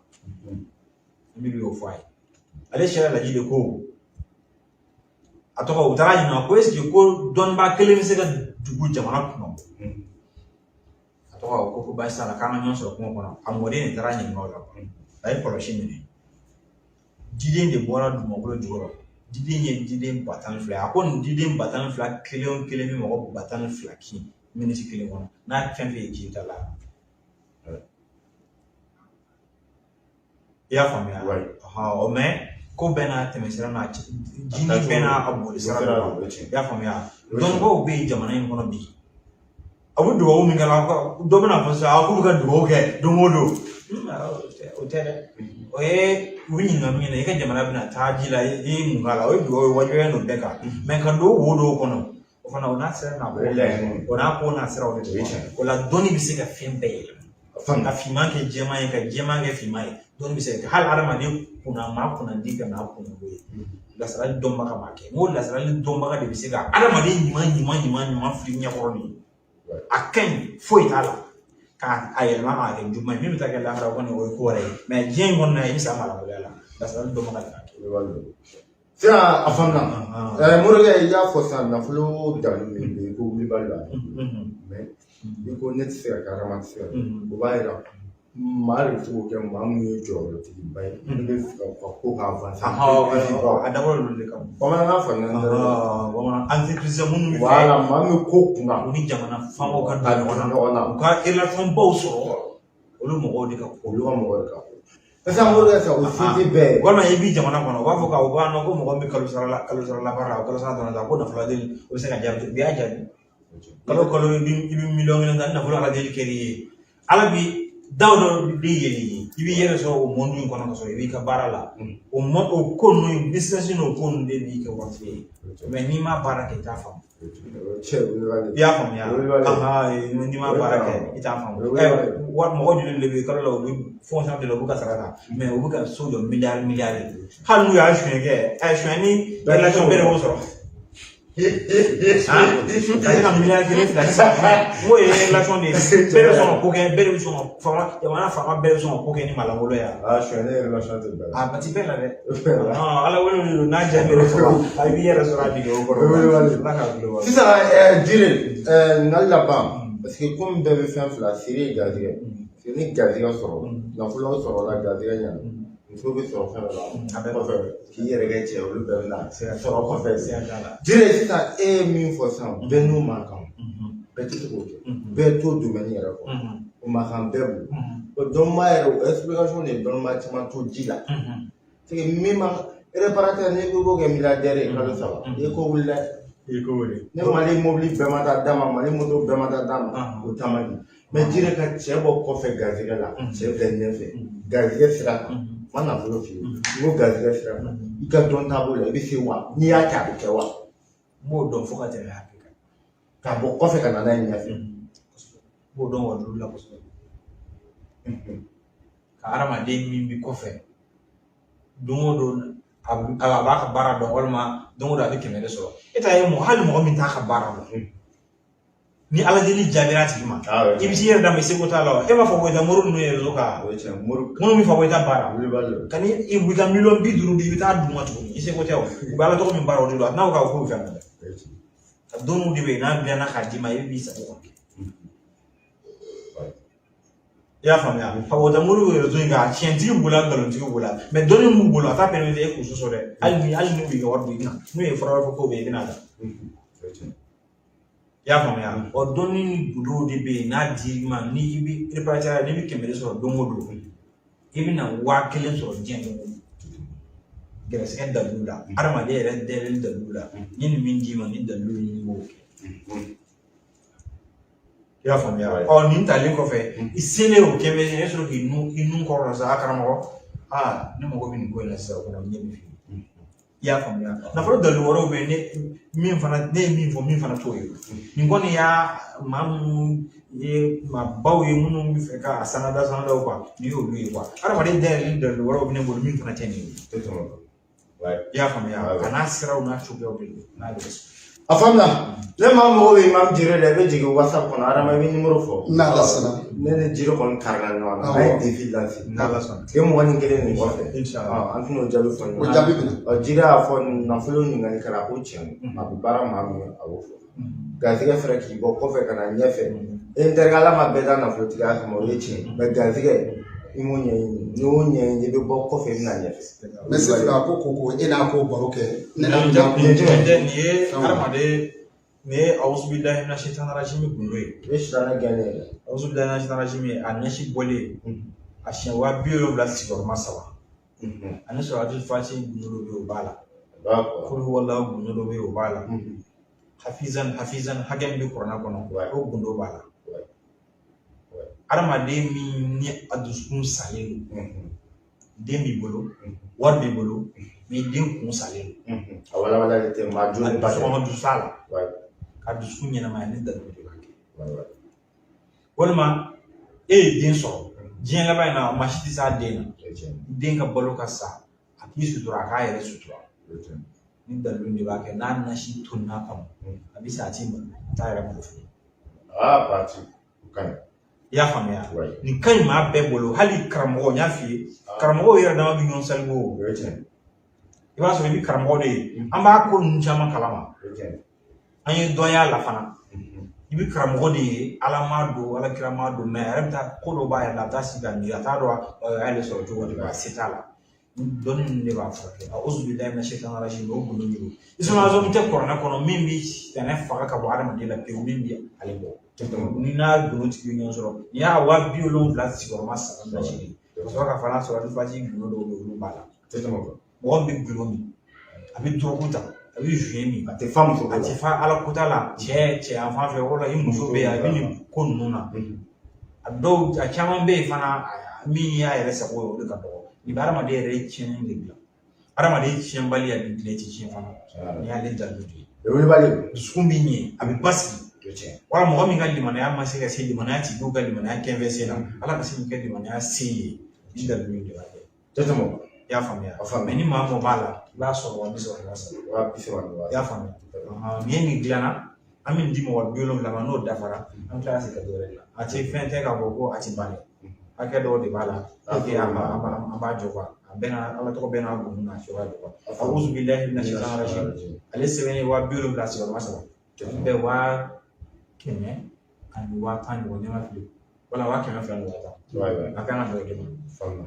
Amidu y'o fɔ a ye. Ale Sɛla Laji de ko a tɔgɔ, u taara ɲininka ko est ce que ko dɔnnibaa kelen bɛ se ka dugu jamana kunna. A tɔgɔ ko baasi t'a la, k'an ka ɲɔgɔn sɔrɔ kungo kɔnɔ. A mɔden de taara ɲininka o la. A ye kɔlɔsi minɛ. Diden de bɔra dugumakolo jukɔrɔ. Diden ye diden 12,000. A ko nin diden 12,000 kelen o kelen bɛ mɔgɔ 12,000 kin miniti kelen kɔnɔ. N'a fɛn fɛn ye ji ta la. I y'a faamuya? O mɛ ko bɛɛ n'a tɛmɛsira n'a jini bɛɛ n'a boli sira don. I y'a faamuya? Dɔnnibaaw bɛ yen jamana in kɔnɔ bi. A bɛ dugawu min kɛ la, dɔ bɛna fɔ sisan k'u bɛ ka dugawu kɛ don o don. O tɛ dɛ. O ye u bɛ ɲininka min na, i ka jamana bɛna taa ji la, i ye mun k'a la, o ye dugawu ye, wajibiya don bɛɛ kan. Mɛ ka don wo dɔw kɔnɔ, o fana o n'a sira n'a ko, o n'a ko n'a siraw de don. O la dɔnni bɛ se ka fɛn bɛɛ yɛlɛma. Ka finman kɛ jɛman ye, ka jɛman kɛ finman ye, dɔnni bɛ se ka kɛ hali hadamaden kunna maa kunnandi ka n'a kunnako ye. Lasarali dɔnbaga b'a kɛ. N ko lasarali dɔnbaga de bɛ se ka hadamaden ɲuman ɲuman ɲuman ɲuman fili ɲɛkɔrɔ nin ye. A ka ɲi, foyi t'a la, k'a yɛlɛma k'a kɛ juguman ye, min bɛ taa kɛ lahara kɔni, o ye ko wɛrɛ ye. Mɛ diɲɛ in kɔnɔna i bɛ sa maraboloya la, lasarali dɔnbaga de b'a kɛ. Sisan a faamuna. Morikɛ, i y'a fɔ sisan nafolo dalu min bɛ yen ko wulibali b'a la. Mɛ i ko ne tɛ se ka kɛ, adama tɛ se ka kɛ. O b'a yira maa de bɛ se k'o kɛ, maa min ye jɔyɔrɔtigiba ye, min bɛ fɛ ka ko k'a avancer. A dabɔra olu de kama. Bamanankan faamuya. Bamanan entreprise minnu bɛ fɛ. Wala maa min ko kunna. U ni jamana faamaw ka don ɲɔgɔn na. U ka relation baw sɔrɔ. Olu mɔgɔw de ka ko. Olu ka mɔgɔw de ka ko. Parce que Morikɛ sisan o se tɛ bɛɛ ye. Walima i b'i jamana kɔnɔ, u b'a fɔ k'a fɔ ko mɔgɔ min bɛ kalo sara la, kalo sara la baara la, o kalo sara dɔrɔn ta ko nafolo deli, o bɛ se ka jaabi, u y'a jaabi. Kalo kalo i bɛ 1,000,000 ta, ni nafolo ala deli kɛr'i ye. Ala bi daw dɔ de yɛlɛ i ye, i b'i yɛrɛ sɔrɔ o monde in kɔnɔ ka sɔrɔ i b'i ka baara la. O ko ninnu, business n'o ko ninnu de b'i kɛ waritigi ye. Mɛ n'i ma baara kɛ, i t'a faamu. I y'a faamuya? N'i ma baara kɛ, i t'a faamu. Mɔgɔ joli de bɛ kalo la, u bɛ fɔn de la, u bɛ ka sara ta, mɛ u bɛ ka so jɔ miliyari miliyari. Hali n'u y'a suɲɛ kɛ, a suɲɛ ni relation bɛɛ de b'o sɔrɔ. Ka se ka 1,000,000 2 sisan, n k'o ye relation de ye. Bɛɛ bɛ sɔn ka ko kɛ, bɛɛ de bɛ sɔn ka fanga, jamana fanga bɛɛ bɛ sɔn ka ko kɛ ni malangolo ye. A suɲɛ ne relation tɛ bɛɛ la. A ti bɛɛ la dɛ. Ala wele de don, n'a jaabi yɛrɛ sɔrɔ, a b'i yɛrɛ sɔrɔ a dingɛ o kɔrɔ. Ala k'a kulo. Sisan Jire, ɲininkali laban. Parce que komi bɛɛ bɛ fɛn fila, siri ye garijɛgɛ. Parce que ni garijɛgɛ sɔrɔ, nafolo sɔrɔla, garijɛgɛ ɲɛna, muso bɛ sɔrɔ fɛn dɔ la kɔfɛ k'i yɛrɛ kɛ cɛ, olu bɛɛ bɛ na sɔrɔ kɔfɛ. Jire, sisan e ye min fɔ sisan, bɛɛ n'o man kan, bɛɛ tɛ se k'o kɛ, bɛɛ t'o domaine yɛrɛ kɔ, o man kan bɛɛ bolo. Dɔnbaa yɛrɛ, o explication de ye dɔnbaa caman to ji la. Parce que min ma réparateur, n'i ko i b'o kɛ milliardaire ye kalo 3, i ko wuli dɛ. I ko wuli. Ne Mali mobili bɛɛ ma taa d'a ma, Mali moto bɛɛ ma taa d'a ma, o ta man di. Mais Jire ka cɛ bɔ kɔfɛ garijɛgɛ la, cɛ bila ɲɛfɛ garijɛgɛ sira kan, n ma nafolo f'i ye, n ko garijɛgɛ sira kan, i ka dɔn taabolo la, i bɛ se wa? N'i y'a kɛ a bɛ kɛ wa? N b'o dɔn fo ka tɛmɛ hakɛ kan. K'a bɔ kɔfɛ ka na n'a ye ɲɛfɛ. N b'o dɔn wajulu la kosɛbɛ. Ka hadamaden min bɛ kɔfɛ, don o don a b'a ka baara dɔn, walima don o don a bɛ 100 de sɔrɔ. E t'a ye mɔgɔ, hali mɔgɔ min t'a ka baara dɔn, ni Ala deli jaabira a tigi ma, i bɛ t'i yɛrɛ d'a ma, i seko t'a la wa? E b'a fɔ ko i taa mori ninnu ye réseau kan, minnu bɛ fɔ ko i ta baara, ka ni i ka 50 miliyɔn di, i bɛ taa d'u ma tuguni, i seko tɛ o. U bɛ Ala tɔgɔ min baara o de don, a tɛna fɔ k'a fɔ k'u bɛ fɛn dɔn. A donniw de bɛ yen, n'a dilanna k'a d'i ma, i b'i sago kɔni kɛ. I y'a faamuya? Fakɔta moriw yɛrɛ in kan, tiɲɛtigi b'u la, nkalontigi b'u la, mais dɔnni b'u bolo, a t'a permettre e k'u sɔsɔ dɛ. Hali n'u y'i ka wari dun, i bɛna n'u ye fura wɛrɛ fɔ k'o bɛ yen, i bɛna ta. I y'a faamuya? Ɔ, dɔnni ni gundow de bɛ yen, n'a dir'i ma, ni i bɛ réparateur, n'i bɛ 100 de sɔrɔ don o don, i bɛna 1000 sɔrɔ diɲɛ don o don. Gɛrɛsɛgɛ dalilu la, hadamaden yɛrɛ dɛrɛli dalilu la, ni nin min d'i ma, ni dalilu ninnu b'o kɛ. I y'a faamuya? Ɔ, nin talen kɔfɛ, i selen o kɛmɛ, i bɛ sɔrɔ k'i nun kɔrɔ la sa, a karamɔgɔ, aa, ne mago bɛ nin ko in na sisan, o kɔnɔ ɲɛ bɛ f'i ye. I y'a faamuya? Nafolo dalilu wɛrɛw bɛ yen, ne min fana, ne ye min fɔ, min fana t'o ye. Nin kɔni y'a maa minnu ye maabaw ye, minnu bɛ fɛ ka sanada sanadaw quoi, nin y'olu ye quoi. Hadamaden dayɛlɛli dalilu wɛrɛw bɛ ne bolo min fana tɛ nin ye. I y'a faamuya? A n'a siraw n'a cogoyaw de don, n'a bɛ A faamuya. Ne maa mɔgɔ bɛ Imam Jire la, i bɛ jigin WhatsApp kɔnɔ, Adama, i bɛ numéro fɔ. N'Ala sɔnna. Ne ni Jire kɔni karila ɲɔgɔn na. An ye défi lancé. N'Ala sɔnna. Tile 21 nin kɔfɛ. Inshallah. An tɛn'o jaabi fɔ ɲɔgɔn. O jaabi bɛ na. Jire y'a fɔ nafolo ɲininkali kɛra, ko tiɲɛ don. A bɛ baara maa min ye, a b'o fɔ. Garijɛgɛ fɛnɛ k'i bɔ kɔfɛ ka na ɲɛfɛ. E n terikɛ, Ala ma bɛɛ da nafolotigiya kama, o ye tiɲɛ. Mais garijɛgɛ, i m'o ɲɛɲini. N'i y'o ɲɛɲini, i bɛ bɔ kɔfɛ, i bɛ na ɲɛfɛ. Mais sisan ko e n'a ko baro kɛ. Ne n'a nin ye hadamaden, nin ye awuzubilahi mina shaitani rajimi gundo ye. I bɛ sitanɛ gɛn ne yɛrɛ. Awuzubilahi mina shaitani rajimi, a ɲɛsi bɔlen, a siɲɛ 70000 ani sɔrɔti fati gundo dɔ bɛ yen, o b'a la. Kulu wala gundo dɔ bɛ yen, o b'a la. Hafizan hafizan hakɛ min bɛ kuranɛ kɔnɔ, o gundo b'a la. Hadamaden min ni a dusukun salen don, den b'i bolo, wari b'i bolo, mais den kun salen don. A walawalali tɛ maa joli ba sɔgɔma dusu t'a la. Ka dusukun ɲɛnamaya ni dalilu de b'a kɛ. Walima e ye den sɔrɔ diɲɛ laban in na, maa si tɛ s'a den na. Den ka balo ka sa, a k'i sutura, a k'a yɛrɛ sutura. Ni dalilu de b'a kɛ, n'a nasi tonna kama, a bɛ sa, a t'i malo, a t'a yɛrɛ malo fɛnɛ. Aa, parti o ka ɲi. I y'a faamuya? Nin ka ɲi maa bɛɛ bolo, hali karamɔgɔ, n y'a f'i ye, karamɔgɔw yɛrɛ dama bɛ ɲɔgɔn saliku o. I b'a sɔrɔ i bɛ karamɔgɔ de ye, an b'a ko ninnu caman kalama, an ye dɔ y'a la fana. I bɛ karamɔgɔ de ye, Ala m'a don, Ala kira m'a don, mais a yɛrɛ bɛ taa ko dɔ b'a yɛrɛ la, a bɛ taa sigi ka miiri, a t'a dɔn a y'ale sɔrɔ cogo di, a se t'a la. Dɔnni ninnu de b'a furakɛ. A uzubilahi mina shaitani rajim, o gundo de don. Islamazɔn tɛ kuranɛ kɔnɔ min bɛ sitanɛ faga ka bɔ hadamaden la pewu, min bɛ ale bɔ. Ni n'a gundo tigi ye ɲɔgɔn sɔrɔ, n'i y'a 73 sigiyɔrɔma nasi de, ka sɔrɔ ka fara sɔrɔ ni fasi gundo dɔw bɛ yen, olu b'a la. Mɔgɔ min bɛ gulɔ min, a bɛ dɔrɔgu ta, a bɛ joint min, a tɛ fa muso, a tɛ fa Ala kota la, cɛ yan fan fɛ, o la i muso bɛ yen, a bɛ nin ko ninnu na. A dɔw, a caman bɛ yen fana, min y'a yɛrɛ sago ye, o de ka dɔgɔ. Nin bɛ hadamaden yɛrɛ tiɲɛni de bila. Hadamaden tiɲɛbali a b'i dilan, i tɛ tiɲɛ fana. Nin y'ale dalilu de ye. Dusukun bɛ ɲɛ, a bɛ basigi. Wala mɔgɔ min ka limanaya ma se ka se limanaya tigiw ka limanaya kɛnfɛ la, Ala ka se k'i kɛ limanaya se ye, ni dalilu de b'a kɛ. I y'a faamuya? Mais ni maa mɔgɔ b'a la, i b'a sɔrɔ 30,000. I y'a faamuya? Nin ye nin dilanna, an bɛ nin di mɔgɔ 70 ma, n'o dafara, an bɛ tila ka segin ka dɔ wɛrɛ dilan. A tɛ fɛn tɛ k'a fɔ ko a ti ban dɛ. Hakɛ dɔw de b'a la, an b'a jɔ quoi. A bɛɛ n'a Ala tɔgɔ bɛɛ n'a gundo n'a cogoya don quoi. Awuzubilahi mina shaitani rajim. Ale sɛbɛn ye 73 sigiyɔrɔma. A bɛ bɛn 100 ani 10,000 ɲɔgɔn, ne ma fili, wala 200,000 ni 10,000. A kan ka bɛn o de ma.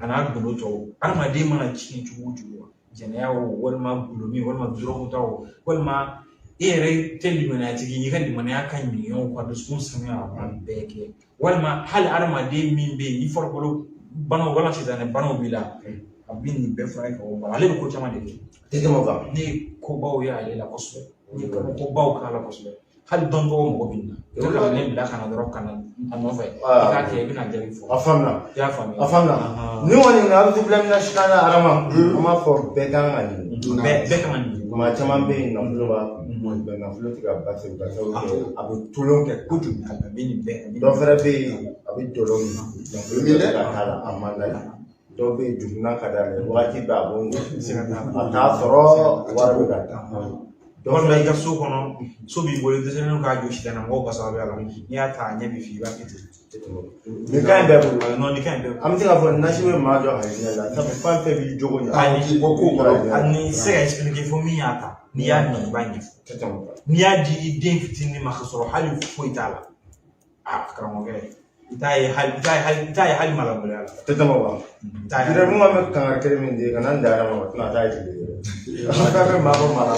A n'a gundo tɔw, adamaden mana tiɲɛ cogo o cogo, jɛnɛya o, walima gulɔmin, walima dɔrɔgu ta o, walima e yɛrɛ tɛ limaniya tigi, i ka limaniya ka ɲi o, ka dusukun sanuya, a b'a bɛɛ kɛ. Walima hali adamaden min bɛ yen ni farikolo banaw wala sitanɛ banaw b'i la, a bɛ nin bɛɛ furakɛ ka bɔ. Ale bɛ ko caman de kɛ. Tɛ tɛmɛ o kan. Ne ye kobaw ye ale la kosɛbɛ, n ye kobaw k'a la kosɛbɛ. Hali dɔnbagaw mɔgɔ bɛ na, i ka kalanden bila ka na dɔrɔn, ka na a nɔfɛ, i k'a kɛ, i bɛna jaabi fɔ. A faamuna. I y'a faamuya. A faamuna. Ni kɔni a bɛ bila min na sisan Adama, an b'a fɔ bɛɛ kan ka ɲini. Bɛɛ kan ka ɲini. Maa caman bɛ yen, nafolo b'a kun, mɛ nafolo tɛ ka basigi ka sababu kɛ a bɛ tulon kɛ kojugu. A bɛ nin bɛɛ. Dɔ fɛnɛ bɛ yen, a bɛ dɔlɔ min, nafolo tɛ ka k'a la, a man d'a ye. Dɔw bɛ yen, juguman ka d'ale ye, wagati bɛɛ a b'o ɲini, a t'a sɔrɔ, wari bɛ ka taa. Walima i ka so kɔnɔ, so b'i bolo, i dɛsɛlen don k'a jɔ sitanɛ mɔgɔw ka sababuya la, n'i y'a ta a ɲɛ bɛ f'i ye, i b'a kɛ ten. Nin ka ɲi bɛɛ bolo. Non, nin ka ɲi bɛɛ bolo. An bɛ se k'a fɔ nasi bɛ maa jɔ harijinɛ la, sabu fɛn fɛn b'i jogo ɲɛ. Ayi, k'i bɔ ko kɔnɔ. A ni se ka expliquer fo min y'a ta, n'i y'a min i b'a ɲɛfɔ. N'i y'a di i den fitinin ma ka sɔrɔ hali foyi t'a la, a karamɔgɔkɛ, i t'a ye hali, i t'a ye hali, i t'a ye hali malangoloya la. Tɛ tɛmɛ o kan. I t'a ye. Yɛrɛ mun bɛ kangari kelen min di, kana n da ma, tɛna taa ye tile yɛrɛ. Fɛn bɛ maa bɔ maa la.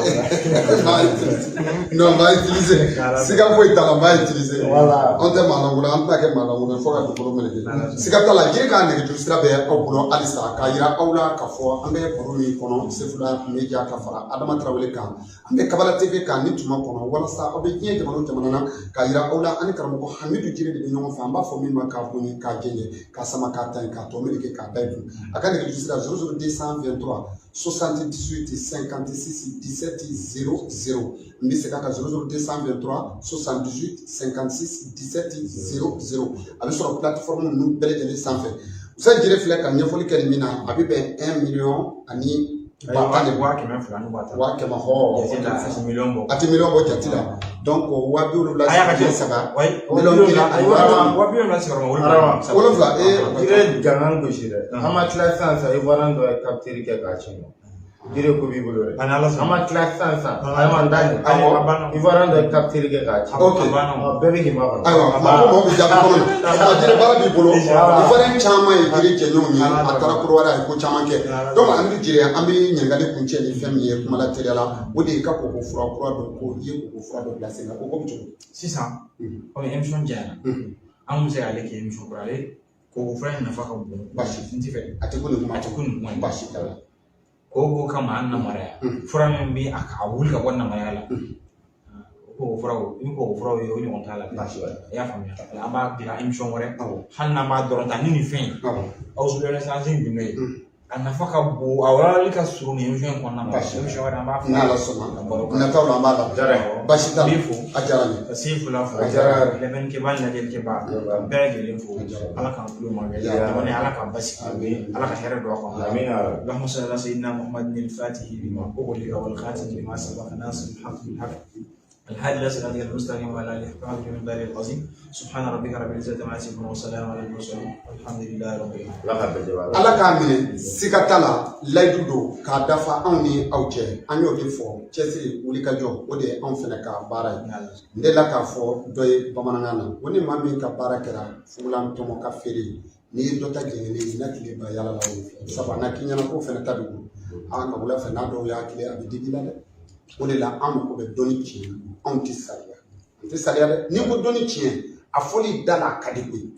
Non, n b'a utiliser. Siga foyi t'a la, n b'a utiliser. Voilà. Anw tɛ maa lankolon, an tɛna kɛ maa lankolon ye fo ka dugukolo meleke. Siga t'a la, jiri k'a nɛgɛjuru sira bɛ aw bolo halisa, k'a yira aw la k'a fɔ an bɛ baro min kɔnɔ, Sefula Media ka fara Adama Tarawele kan, an bɛ Kabala TV kan ni tuma kɔnɔ, walasa aw bɛ diɲɛ jamana o jamana na, k'a yira aw la an ni karamɔgɔ Hamidu Jire de bɛ ɲɔgɔn fɛ. An b'a fɔ min ma k'a bonya, k'a jɛɲɛ, k'a sama, k'a ta k'a tɔ meleke k'a da i kun. A ka nɛgɛjuru sira 00223 78 56 17 00. N bɛ segin a kan, 00223 78 56 17 00. A bɛ sɔrɔ plateforme ninnu bɛɛ lajɛlen sanfɛ. Musa Jire filɛ ka ɲɛfɔli kɛ nin min na, a bɛ bɛn 1 million ani 10,000 de ma. 200,000 ni 10,000. 100,000 hɔ. Jate la, a tɛ miliyɔn bɔ. A tɛ miliyɔn bɔ jate la. Donc 70,000 A y'a ka sigiyɔrɔma saba. Miliyɔn 1,000,000 ani 10,000. 70,000 sigiyɔrɔma wolonwula. Wolonwula. Jire jangan gosi dɛ. An ma tila sisan sisan, Ivoirien dɔ ye capture kɛ k'a ci ma. Jire ko b'i bolo dɛ. Ani Ala sɔnna. An ma tila sisan sisan. Ayiwa, n t'a ɲɛ. Ayi, a banna. Ivoirien dɔ ye capture kɛ k'a ci. Ok. A banna. Bɛɛ bɛ k'i makɔnɔ. Ayiwa, maa ko maaw bɛ jaabi kɔnɔ na. Kuma jire baara b'i bolo. Ivoirien caman ye jire jɛɲɔgɔnw ye, a taara Korowari, a ye ko caman kɛ. Donc an bɛ jire, an bɛ ɲininkali kuncɛ ni fɛn min ye kuma la teliya la, o de ye i ka koko fura kura dɔ, ko i ye koko fura dɔ bila sen kan, ko bɛ cogo di? Sisan, komi émission janyana, an kun bɛ se k'ale kɛ émission kura, ale koko fura in nafa ka bon. Baasi. N tɛ fɛ. A tɛ ko nin kuma. A tɛ ko nin kuma in. Baasi t'a la. Koko kama an namaraya. Fura min bɛ a ka wuli ka bɔ namaraya la. Koko furaw, i bɛ koko furaw ye, o ɲɔgɔn t'a la. Baasi t'a la. I y'a faamuya. An b'a bila émission wɛrɛ. Hali n'an b'a dɔrɔn ta ni nin fɛn in. Aw sɔrɔ gundo ye. A nafa ka bon, a walawalali ka surun nin émission in kɔnɔna na. Émission wɛrɛ an b'a fɔ. N'Ala sɔnna, nataw la an b'a labɛn. Baasi t'a la. N b'i fo. A diyara n ye. Ka se fila fo. A diyara n ye. Lamɛnnikɛbaa ni lajɛlikɛbaa bɛɛ lajɛlen fo. Ala k'an tulo ma kɛ. Jamana Ala k'a basigi. Ala ka hɛrɛ don a kɔnɔ. Amiina. اللهم صل على سيدنا محمد الفاتح لما أغلق والخاتم لما سبق ناصر الحق بالحق الهادي إلى صراطك المستقيم وعلى آله حق قدره من دار العظيم. سبحان ربك رب العزة عما يصفون وسلام على المرسلين والحمد لله رب العالمين. Ala ka bɛɛ jɛ. Ala k'a minɛ, siga t'a la, layidu don k'a dafa anw ni aw cɛ. An y'o de fɔ, cɛsiri, wulikajɔ, o de ye anw fɛnɛ ka baara ye. N delila k'a fɔ dɔ ye bamanankan na ko ni maa min ka baara kɛra fugulan tɔmɔ ka feere ye, n'i ye dɔ ta jɛngɛnen ye, n'a tile ba yala la o fɛ, sabu a na k'i ɲɛna k'o fɛnɛ ta b'i bolo. An ka wula fɛ n'a dɔw y'a tile, a bɛ digi i la dɛ. O de la an mako bɛ dɔnni tiɲɛ na. Anw tɛ saliya, an tɛ saliya dɛ. N'i ko dɔnni tiɲɛ, a fɔli da la a ka di koyi.